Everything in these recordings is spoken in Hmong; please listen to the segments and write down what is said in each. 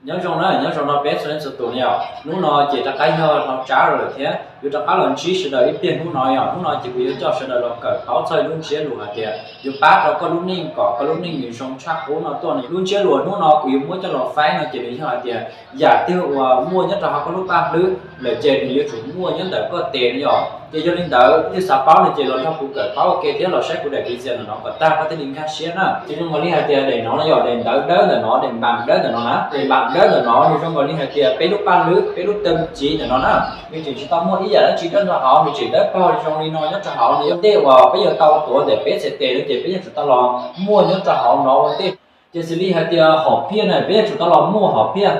Nyob zoo na, nyob zoo rau peb txhua leej txhua tus na yom. Hnub no ces rov qab yog hmo tsab lawm thiab yuav rov qab los ntsib sawv daws ib pliag hnub no yom. Hnub no ces kuv yuav coj sawv daws los kawm paub txog lub ntsiab lus hais tias yuav pab rau koj lub neej kom koj lub neej nws zoo tshaj qub no tuaj no. Lub ntsiab lus hnub no kuv yuav muab coj los faib no ces nws yog hais tias yam twg uas muaj nyob rau hauv koj lub paj hlwb lawm ces nws yuav tsum muaj nyob ntawm koj tes no yom. Ces yog li ntawd leej twg xav paub no ces los nrog kuv kawm paub ua ke thiab los saib kuv daim video ntawm no kom tag koj thiaj li nkag siab na. Ces zoo nkaus li hais tias daim no no yog daim ntawv dawb ntawm no, daim npam dawb ntawm no na, daim npam dawb ntawm no nws zoo nkaus li hais tias peb lub paj hlwb, peb lub teem civ ntawm no na, nws tseem tsis tau muaj ib yam dab tsi dawb nrog hauv, nws tseem dawb paug zoo li no nyob rau hauv no. Ua ntej uas peb yuav tau tuav ntawm peb txhais tes no ces peb yuav tsum tau los muaj nyob rau hauv no ua ntej. Ces xws li hais tias hom phiaj na, peb yuav tsum tau los muaj hom phiaj.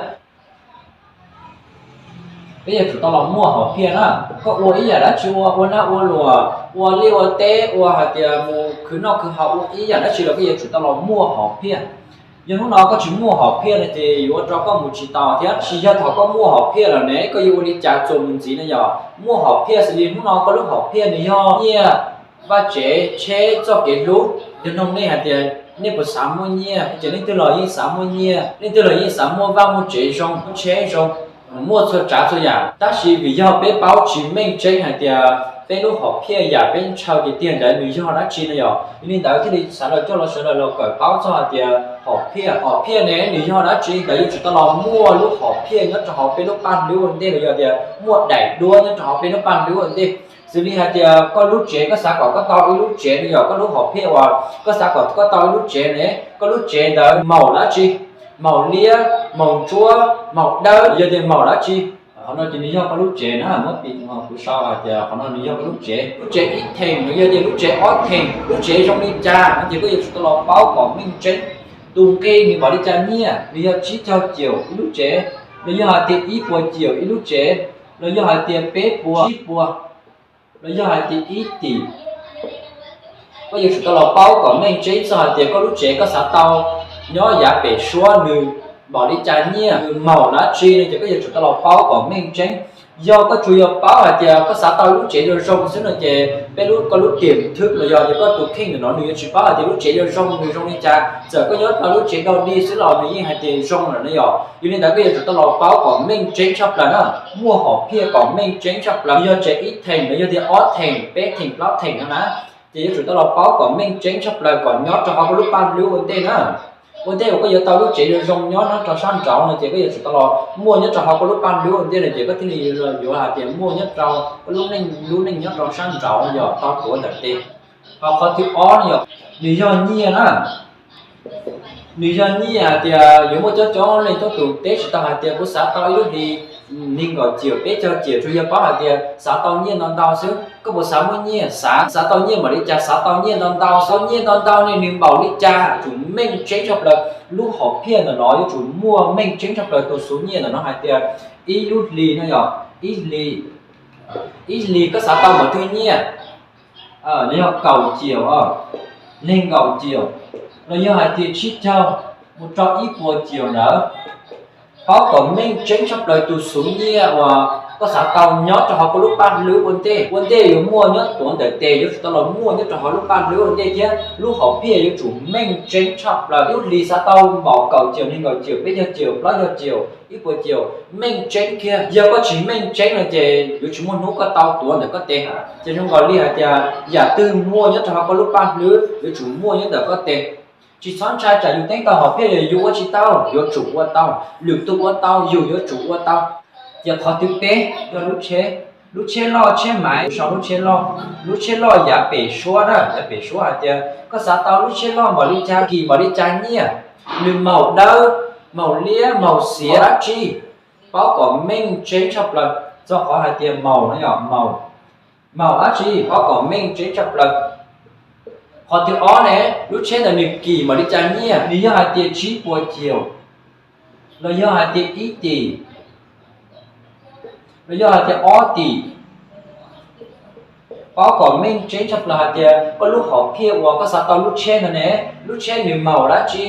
Peb yuav tsum tau los muaj hom phiaj na. Koj ua ib yam dab tsi, ua ua lag ua luam, ua liaj ua teb, ua hais tias mus khwv noj khwv haus, ua ib yam dab tsi los koj yuav tsum tau los muaj hom phiaj. Yog hnub no koj tsis muaj hom phiaj no ces yuav ua rau koj mus tsis tau thiab. Tab sis yog thaum koj muaj hom phiaj lawm ne koj yuav ua li cas txuas mus ntxiv no yom. Muaj hom phiaj xws li hnub no koj lub hom phiaj nws yog nyiaj, vaj tsev, tsheb, txoj kev hlub. Yog nug nej hais tias nej puas xav muaj nyiaj, ces leej twg los yeej xav muaj nyiaj, leej twg los yeej xav muaj vaj muaj tsev zoo, muaj tsheb zoo, muaj txhua tsav txhua yam. Tab sis vim yog peb paub tsis meej tseeb hais tias peb lub hom phiaj yam peb ntshaw tiag tiag ntawd nws yog dab tsi no yom. Yog li ntawd thiaj li xav los coj los sawv daws los kawm paub txog hais tias hom phiaj, hom phiaj ne nws yog dab tsi ntawd yuav tsum tau los muaj lub hom phiaj nyob rau hauv peb lub paj hlwb ua ntej los yog tias muaj daim duab nyob rau hauv peb lub paj hlwb ua ntej. Xws li hais tias koj lub tsev, koj xav kom koj tau ib lub tsev no yog koj lub hom phiaj uas koj xav kom koj tau ib lub tsev ne, koj lub tsev ntawd maum dab tsi, maum liab, maum ntsuab, maum dawb, yog tias maum dab tsi. Qhov no ces nws yog koj lub tsev na, muab pi kuv sau hais tias qhov no nws yog koj lub tsev. Lub tsev ib theem los yog tias lub tsev ob theem, lub tsev zoo li cas no ces koj yuav tsum tau los paub kom meej tseeb. Tus nqi nws npaum li cas nyiaj, nws yog tsib caug ciaum ib lub tsev, los yog hais tias ib puas ciaum ib lub tsev, los yog hais tias peb puas, tsib puas, los yog hais tias ib tim. Koj yuav tsum tau los paub kom meej tseeb txog hais tias koj lub tsev koj xav tau nyob yav pem suab nws npaum li cas nyiaj, nws maum dab tsi no ces koj yuav tsum tau los paub kom meej tseeb. Yog koj tsuas yog paub hais tias koj xav tau lub tsev zoo zoo xwb no ces peb lub, koj lub tiam thwb los yog tias koj tus kheej ntawm no nws yuav tsis paub hais tias lub tsev zoo zoo nws zoo li cas. Txawm koj nyob tau lub tsev dog dig xwb los nws yeej hais tias zoo lawm no yom. Yog li ntawd koj yuav tsum tau los paub kom meej tseeb tshaj plaws na, muaj hom phiaj kom meej tseeb tshaj plaws. Yog tsev ib theem los yog tias ob theem, peb theem, plaub theem no na, ces yuav tsum tau los paub kom meej tseeb tshaj plaws kom nyob rau hauv koj lub paj hlwb ua ntej na. Ua ntej uas koj yuav tau lub tsev zoo zoo nyob, nyob rau sab nraud no ces koj yuav tsum tau los muaj nyob rau hauv koj lub paj hlwb ua ntej no ces koj thiaj li yuav hais tias muaj nyob rau koj lub neej, lub neej nyob rau sab nraud no yog tau tuav ntawm tes. Ho qhov thib ob no yog, nws yog nyiaj na. Nws yog nyiaj hais tias yuav muaj coob coob leej coob tus teb tsis tau hais tias kuv xav tau ib lub hlis nees nkaum ciaum, peb caug ciaum, tsuas yog paub hais tias xav tau nyiaj ntau ntau xwb. Koj puas xav muaj nyiaj? Xav. Xav tau nyiaj npaum li cas? Xav tau nyiaj ntau ntau. Xav nyiaj ntau ntau ne nws npaum li cas? Tsum meej tseeb tshaj plaws. Lub hom phiaj ntawm no yuav tsum muaj meej tseeb tshaj plaws tus xuv nyiaj ntawm no hais tias ib lub hlis no yog ib hlis, ib hlis koj xav tau npaum twg nyiaj. Yog kaum ciaum, nees nkaum ciaum, los yog hais tias tsib caug mus rau ib puas ciaum ntawd. Paub kom meej tseeb tshaj plaws tus xuv nyiaj uas koj xav tau nyob rau hauv koj lub paj hlwb ua ntej. Ua ntej yuav muaj nyob tuav ntawm tes, yuav tsum tau los muaj nyob rau hauv lub paj hlwb ua ntej thiab. Lub hom phiaj yuav tsum meej tseeb tshaj plaws. Lub hlis xav tau npaum kaum ciaum, nees nkaum ciaum, peb caug ciaum, plaub caug ciaum, ib puas ciaum, meej tseeb kiag. Yog koj tsis meej tseeb no ces yuav tsis muaj hnub koj tau tuav ntawm koj tes. Ces zoo nkaus li hais tias yam twg muaj nyob rau hauv koj lub paj hlwb yuav tsum muaj nyob ntawm koj tes. Tsis txhob ntshai tsam yus teeb tau hom phiaj yus ua tsis tau, yuav tsum ua tau. Lwm tus ua tau yus yuav tsum ua tau. Ces qhov thib peb yog lub tsheb. Lub tsheb loj tsheb maiv, sau lub tsheb loj. Lub tsheb loj yav pem suab na, yav pem suab hais tias koj xav tau lub tsheb loj npaum li cas, kim npaum li cas nyiaj, nws maum dawb, maum liab, maum xiav dab tsi, paub kom meej tseeb tshaj plaws. Txog qhov hais tias maum no yog maum, maum dab tsi paub kom meej tseeb tshaj plaws. Qhov thib ob ne, lub tsheb ntawd nws kim npaum li cas nyiaj, nws yog hais tias tsib puas ciaum, los yog hais tias ib tim, los yog hais tias ob tim. Paub kom meej tseeb tshaj plaws hais tias koj lub hom phiaj uas koj xav tau lub tsheb ntawd ne, lub tsheb nws maum dab tsi,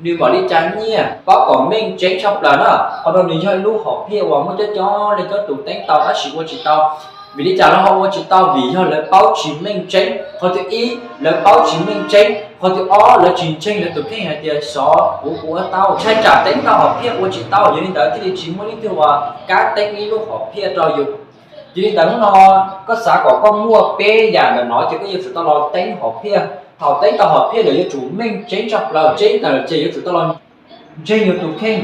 nws npaum li cas nyiaj, paub kom meej tseeb tshaj plaws na. Qhov no nws yog ib lub hom phiaj uas muaj coob coob leej coob tus teeb tau tab sis ua tsis tau. Vim li cas lawv ho ua tsis tau? Vim yog lawv paub tsis meej tseeb. Qhov thib ib, lawv paub tsis meej tseeb. Qhov thib ob, lawv tsis ntseeg lawv tus kheej hais tias xyov kuv puas ua tau. Ntshai tsam teeb tau hom phiaj ua tsis tau, yog li ntawd thiaj li tsis muaj leej twg uas kam teeb ib lub hom phiaj rau yus. Yog li ntawd hnub no koj xav kom koj muaj peb yam ntawm no ces koj yuav tsum tau los teeb hom phiaj. Thaum teeb tau hom phiaj lawm yuav tsum meej tseeb tshaj plaws, tseeb tag lawm ces yuav tsum tau los ntseeg yus tus kheej.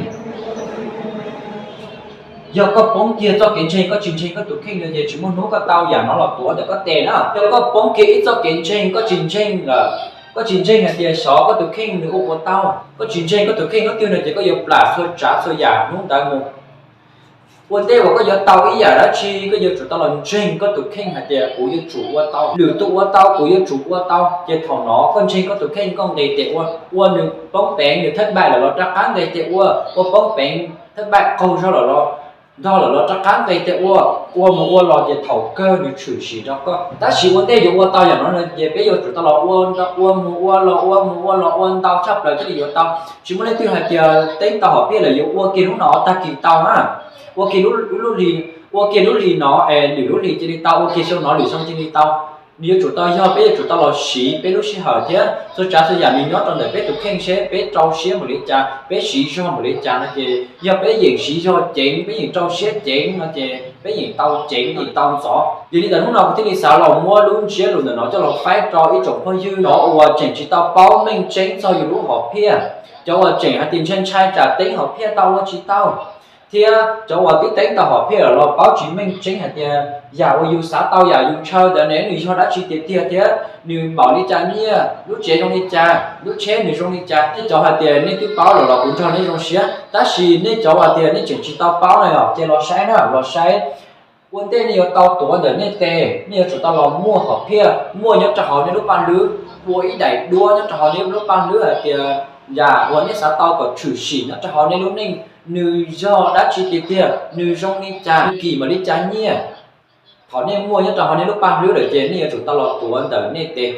Yog koj poob kiag txoj kev ntseeg, koj tsis ntseeg koj tus kheej no ces tsis muaj hnub koj tau yam no los tuav ntawm koj tes na. Yog koj poob kiag ib txoj kev ntseeg, koj tsis ntseeg lawm, koj tsis ntseeg hais tias xyov koj tus kheej nws ua puas tau, koj tsis ntseeg koj tus kheej lub twg no ces koj yuav plam txhua tsav txhua yam hnub ntawd mus. Ua ntej uas koj yuav tau ib yam dab tsi, koj yuav tsum tau los ntseeg koj tus kheej hais tias kuv yuav tsum ua tau, lwm tus ua tau kuv yuav tsum ua tau. Ces thaum no koj ntseeg koj tus kheej, koj nqis tes ua, ua nws poob peev, nws thất bại lawm los rov qab nqis tes ua, ua poob peev, thất bại qaug zog lawm los, ntog lawm los rov qab nqis tes ua, ua mus ua los ces thaum kawg nws tshwm sim rau koj. Tab sis ua ntej yuav ua tau yam no no ces peb yuav tsum tau los ua, ua mus ua los, ua mus ua los, ua ntau tshaj plaws thiaj li yuav tau. Tsis muaj leej twg hais tias teeb tau hom phiaj lawm yuav ua kiag hnub no tag kis tau na. Ua kiag lub, ua kiag lub hlis no es lwm lub hlis cia li tau, ua kiag xyoo no lwm xyoo cia li tau. Nws yuav tsum tau yog peb yuav tsum tau los siv peb lub sij hawm thiab txhua tsav txhua yam nws nyob rau ntawm peb tus kheej seb peb rau siab npaum li cas, peb siv zog npaum li cas no ces yog peb yeem siv zog ceev, peb yeem rau siab ceev no ces peb yeem tau ceev, yeem tau ntxov. Yog li ntawd hnub no kuv thiaj li xav los muab lub ntsiab lus ntawm no coj los faib rau ib tsoom phooj ywg, cov uas tseem tsis tau paub meej tseeb txog yus lub hom phiaj, cov uas tseem hais tias ntshai ntshai tsam teeb hom phiaj tau ua tsis tau, thiab cov uas twb teeb tau hom phiaj lawm los paub tsis meej tseeb hais tias yam uas yus xav tau yam yus ntshaw ntawd ne nws yog dab tsi tiag tiag thiab nws npaum li cas nyiaj, lub tsev zoo li cas, lub tsheb nws zoo li cas. Nej cov hais tias nej twb paub lawm los kuv nrog nej zoo siab, tab sis nej cov uas tias nej tseem tsis tau paub na yom, ces los saib na, los saib. Ua ntej nej yuav tau tuav ntawm nej tes, nej yuav tsum tau los muaj hom phiaj, muaj nyob rau hauv nej lub paj hlwb, ua ib daim duab nyob rau hauv nej lub paj hlwb hais tias yam uas nej xav tau kom tshwm sim nyob rau hauv nej lub neej, nws yog dab tsi tiag tiag, nws zoo li cas, nws kim npaum li cas nyiaj. Thaum nej muaj nyob rau hauv nej lub paj hlwb lawm ces nej yuav tsum tau los tuav ntawm nej tes.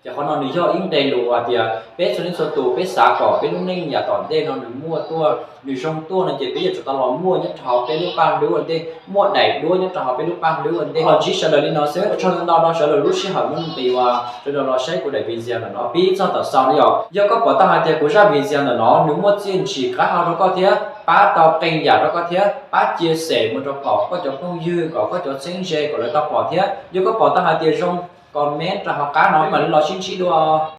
Ces qhov no nws yog ib nqe lus hais tias peb txhua leej txhua tus peb xav kom peb lub neej yav tom ntej no nws muaj tuaj, nws zoo tuaj no ces peb yuav tsum tau los muaj nyob rau hauv peb lub paj hlwb ua ntej, muaj daim duab nyob rau hauv peb lub paj hlwb ua ntej. Los ntsib sawv daws li no xwb, ua tsaug ntau ntau rau sawv daws lub sij hawm muaj nuj nqis uas sawv daws los saib kuv daim video ntawm no. Pib txog tom xaus li os. Yog koj pom tau hais tias kuv zaj video ntawm no nws muaj txiaj ntsig qab hau rau koj thiab pab tau qee yam rau koj thiab pab cia xem mus rau kom koj cov phooj ywg, kom koj cov txheeb ze kom lawv tau pom thiab. Yog koj pom tau hais tias zoo, comment rau hauv qab no, peb mam li los sib ntsib dua.